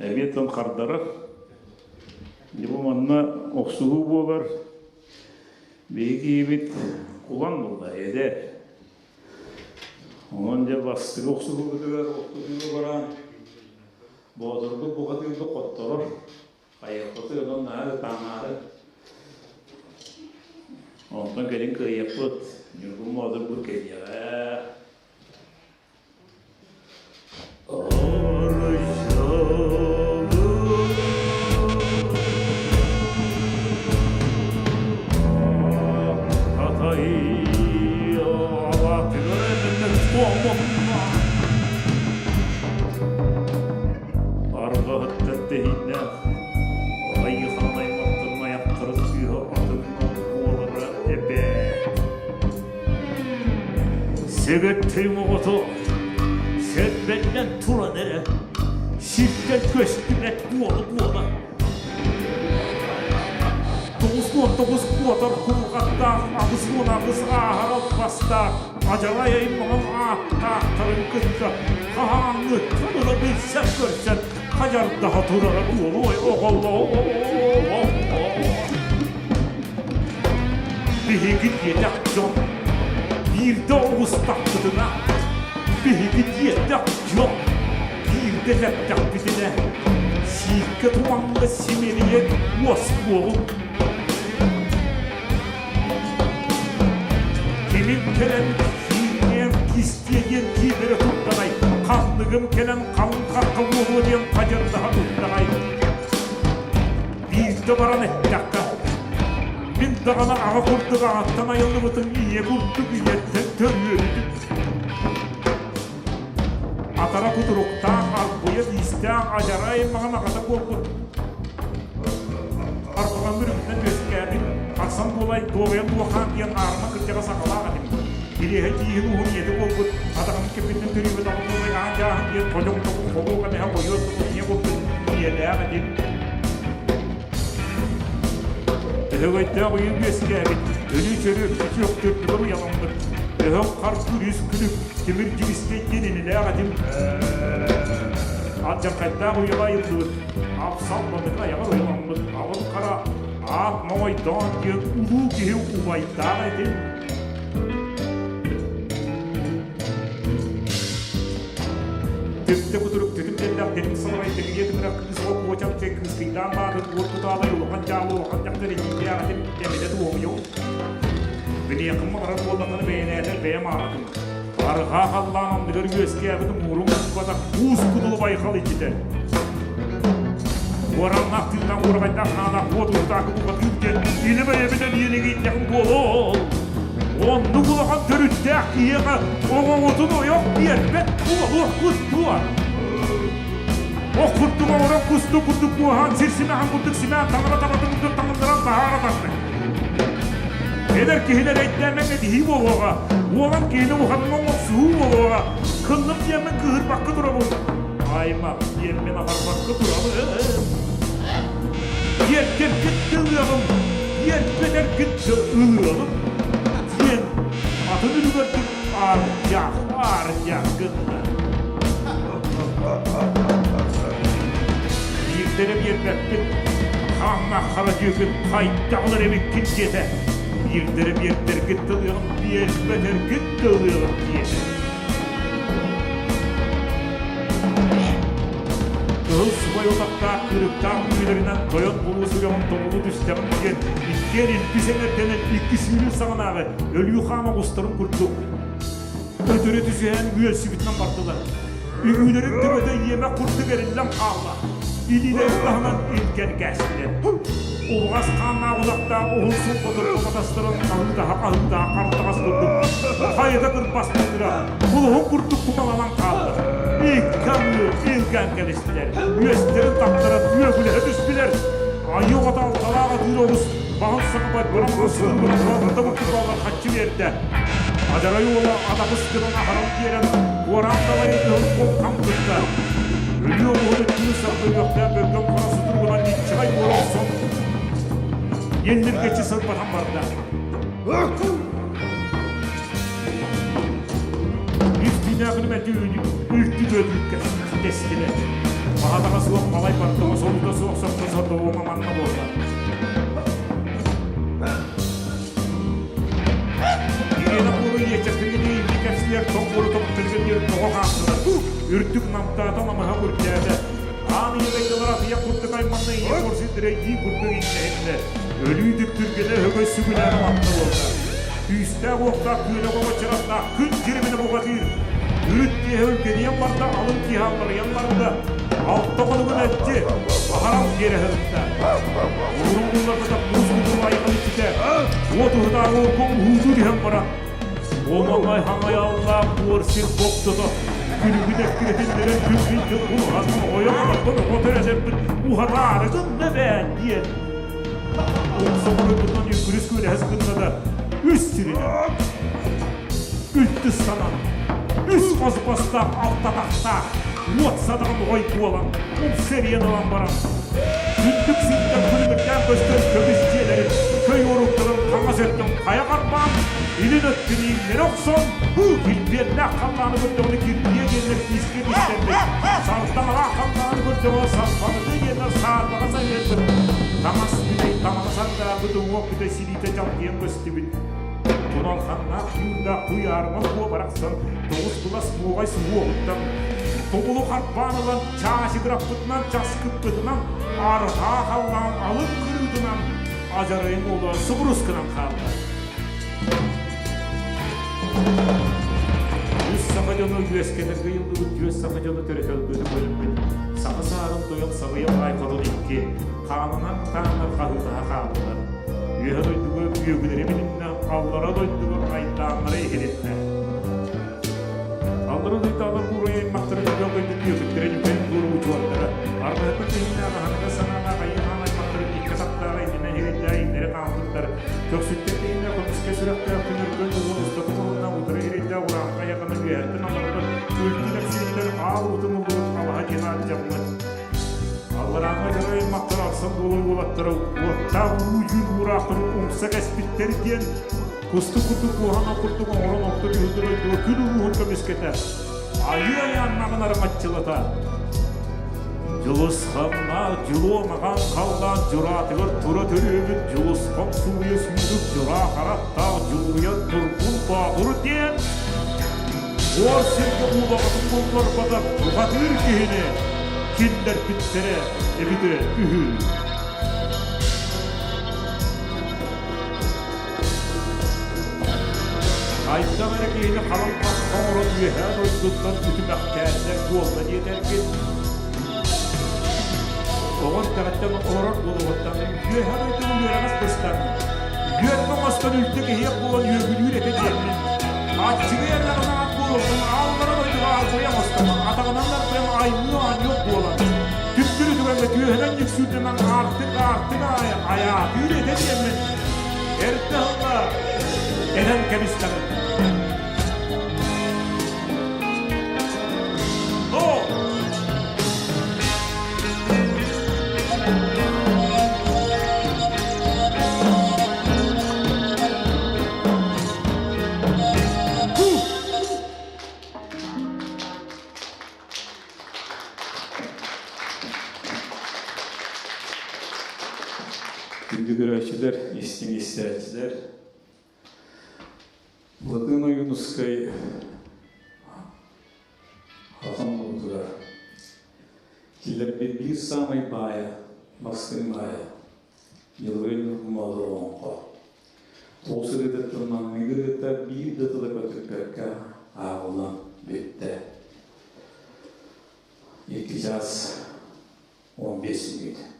Эбиэ тон хардарар. Дьэ бу манна охсуһуу буолар. Биһиги киһибит кулан буолла, эдэр. Онон дьэ бастакы охсуһуубутугар охсуһууга баран Боотурбут бухатыырга хотторор. Хайыахпытый онон наһаа ытаамаары. Онтон кэлин кыайыахпыт. Ньургун Боотурбут кэлиэҕэ. Арҕаһыттан тэһииннээх айыхан аймахтарын айахтарын сыыһа атыҥҥа буолара эбээт. Сэгэттэйим оҕото сэрбэннэн туран эрэ сиртэн көстүбэт буола-буола 99 куотар курҕаттаах 88 ааһар албастаах адьарай аймаҕын ааттаахтарын кытта хаһааҥҥыттан ыла билсэн көрсөн хадьардаһа турара буолуой оҕолоор. Биһиги диэтэх дьон биирдэ оҕустахпытына, биһиги диэтэх дьон биирдэ тэптэхпитинэ, сииккэ тумаҥҥа симэлийэн уоскуоҕуҥ. Кимим кэлэн кииниэн кистиэ диэн киирэрэ турдаҕай, ханныгым кэлэн халыҥ харха буолуо диэн хадьырдаһа турдаҕай. Биирдэ баран эттэххэ, мин даҕаны аҕа курдук аҕаттан айыллыбытым ийэ курдук ийэттэн төрүөбүтүм. Атара кутуруктаах, арбуйа биистээх адьарай маҥан аҕата буолбут. Арбаҕан үрүҥүнэн үөскээбит, Арсан буолай, Дуобайан Дуохаан диэн аарыма кырдьаҕас аҕалаах этим. Кириэһэ тииһин уһун ийэтэ буолбут, атаҕын кэппитинэн төрүүбүт аҕа буолай аан дьааһын диэн ходьоҥ тоҕу холуок эмэһэ хойуо ийэ буолбут ийэлээх этим. Өһөгөйдөөх үйүн үөскээбит, өлүү-чөрү өктүрдүгэр уйаламмыт, өһөх хар күрүс күлүк, тимир дьигискэй диэн инилээх этим. Алдьархайдаах уйаҕа айыллыбыт, апсал баныка айаҕар уйаламмыт, алын хара аат моҥойдоон диэн улуу киһи убайдаах этим. Түптэ кутурук түтүм тэллэх тэтим саларай тэтигэ тыҥырах кыыс оҕо куочам чэй кыыскыйдаан баатын уот кутаалай улахан дьаалы улахан дьахтар эдьиийдээх этим эмэтэ туомуйу. Билиэххин баҕарар буоллаххына бэйэлээтэр бэйэм аатым. Арҕаа халлаан анныгар үөскээбит муурум укпатах уус кудулу байхал иччитэ. Уораннаах тыыннаах уораҕайдаах хаалаах уот уһутаакы бухатыыр диэн илэ бэйэбинэн иэнигийдэхим буолуо. Оннук улахан төрүттээх киһиэхэ оҕоҕутун ойох биэрбэт буолуохпут дуо? Ох курдук оҥорон кустук курдук куоһаан сир симэҕин курдук симээн таҥара табатын курдук таҥыннаран таһаара тартык. Эдэр киһилэр өйдөммөт этиһии буолуоҕа, уолан киһини улаханнык оҥорсуһуу буолуоҕа, кынным диэммин кыыһырбакка турабын, аймах диэммин аһарбакка турабын. Диэргэргит ылыаҕым, диэрбэтэргит ылыаҕым диэн атын үлүгэрдик аардьаах аардьаах гынна. Биирдэрэ биэрбэппин, хааннаах хара дьүөкүн хайдах ылар эбиккин диэтэ. Биирдэрэ биэрдэргит тылыаҕым, биэрбэтэргит тылыаҕым диэтэ. Кыһыл субай утахтаах кырыктаах үҥүүлэринэн тойон булуу сүрэҕин тобулу түстэҕим диэн иккиэн илбис эҥэрдэнэн икки сүүрүн саҕанааҕы өлүү хаан оҕустарын курдук өтөрү түсүһэн үөлсүбүтүнэн бардылар. Үҥүүлэрин төбөтө иэмэх курдук эриллэн хаалла. Илиилэрин таһынан илгэн кээстилэр. Улаҕас хааннаах удахтаах уһун сулбатыр батастарын хаһыытаһа хаһыытаһа хартаҕас курдук хайыта кырбастыыра кулуһун курдук кумаланан хаалла. Икки аҥыы илгэн кэбистилэр. Үөстэрин таптаран үөгүлэһэ түстүлэр. Айыы оҕото алталаах атыыр оҕус баһын саҥа баран сылгынан курдук хаччы биэрдэ. Адьарай уола атабыс гынан аһаран биэрэн, куораан далайы кыһыл куопхам кытта. Өлүү оҕуһун өттүн сарбыйыахтаах бөлгөм хара сутуругунан ниччаҕай буола охсон, еллиргэччи сырбатан барда. Үстүүнээхини мэлдьи үлтү өлүүккэ тэстилэр. Баһатаҕа суох малай баттаҕа солуута суох сопто сордоҕума манна буолла. Ирина Куру иэчэхтэргэ тиийбит кэпсиэр тоҥ куру тобуктарыгар диэри тоҕо хаамтылар. Үрдүк намтаата, намыһах үрдээтэ. Аан ийэ дойдулар атыйах курдук айманна ийэ буор сирдэрэ ии курдук иннэһиннэ. Өлүү дүптүргэнэ өһөгөй сүгүлээн манна буолла. Күүстээх уохтаах күөлэ оҕоччарастаах күн дьириминэ бухатыыр. Үрүт киэһэ үргэниэн барда, алын киэһэ алларыйан барда. Алта хонугун этти, аһаран киэрэ сырытта. Уурун булларбата муус кутуру айҕал иччитэ, уот уһутаар уолга уһуутуу түһэн баран, Омоной хаҥай аллаах буор сир бопсото, күлүгүн эккирэтиннэрэн күн дьыл улахан оҕойон оттон оҕо төрөтөрбүт уһатаары гынна бээн диэн умса хоруйбутунан үккүрүс күөлэһэс гынна да үс сиринэн үлтү санан үс хос бастаах алтатахтаах уот садаҕын оҕой буолан умса эрийэн ылан баран үрдүк сиртэн күлүмүрдээн көстөр көмүс дьиэлэрин көй уоруктарын хаҥас өттүн хайа харбаан илин өттүн иҥнэри охсон килбиэннээх халлааны көрдөҕүнэ кирбиэ диэннэр киискэ кистэммит сардаҥалаах халлааны көрдөҕүнэ сарбаныты диэннэр саарбаҕа сайыһырбыт таҥас бүтэй таҥаһа сандаарбыт уҥуох бүтэй силиитэ дьалкыйан көстүбүт Туналханнаах түүрдээх куйаарыма куо барахсан тоҕус былас муоҕай суһуоҕуттан тобулу харбаан ылан чаачыгыраппытынан часкыппытынан арҕаа халлаан алын кырыытынан адьарайын уола субурус гынан хаалла. Үс саха дьону үөскэтэргэ ыйыллыбыт түөс саха дьоно төрөтөлгөнү бөлүммүт саха саарын тойон сабыйа баай хотун икки хаанынан хааннар хаһыытаһа хааллылар. Үөһэ дойдуга үөгүлэрэ билиннэ, аллара дойдуга айдааннара иһилиннэ. Аллара дойдуга буруй аймахтарын үгэл дойду түөкүттэрэ нүкэн туору учуоттара, арбаһыта киһиннээх аһыныгас санаалаах айыы-хаан аймахтарын икки атахтааҕа иннинэ иһирдээ иннэри хаампыттар, көхсүттэр киһиннээх көмүскэ сүрэхтээх түнүргөн уһун устатын уһунна утары иһирдээ урааҥха айаҕынан үөһэттэн алларынан үлтү нэксиэттэн аал уутун уллубут алаһа диэн ааттаммыт. Алларааҥҥы дьоро аймахтар арсан буолар уолаттара уоттаах уу дьүүл уураахтарын умса кэспиттэр диэн кустук курдук куһаҕан курдук оҥорон орто түһүлгэ дойдуга күн улууһун көмүскэтэ айыы айааннаҕын араҥаччылата Дьулусханнаах дьулуо маҕан халлаан дьураатыгар тура төрүөбүт Дьулусхан сууйа сүүрүк дьураа харахтаах Дьулуйа Тургун Боотур диэн Буор сиргэ уулаҕытын булларбатах бухатыыр киһини киллэрбиттэрэ эбитэ үһү. Хайдах эрэ киһини халыҥ хахха оҥорон үөһээ дойдуттан үтүмэхтээннэр буолла диэтэргин, оҕо эрдэҕиттэн олорор буолуоҕуттан үөһээ дойдуну үөрэҕэс быстан, үөрмэ оҥостон үлтү киһиэх буолан үөгүлүүр этэ диэммин, аччыгый эрдэҕинэ аат буолуохтан ааллара дойдуга арбайа оҥостон, атаҕынан арбайан аймыы оонньуох буолан, түптүрү түгэҥҥэ түөһүнэн нүксүүрдэнэн аартык-аартык аайы айаатыыр этэ диэммин, эрдэ ыла этэн кэбистэҕим. О! Күндү көрөөччүлэр, истиҥ истээччилэр, Латыын Ойуунускай Хатан муҥутугар киллэрбит биир саамай баайа, бастыҥ баайа Ньылгын Молдо олоҥхо. Тоҕус ырыатыттан маҥнайгы ырыата биир да тыла көтүппэккэ ааҕыллан бүттэ. 2 час 15 мүнүүт.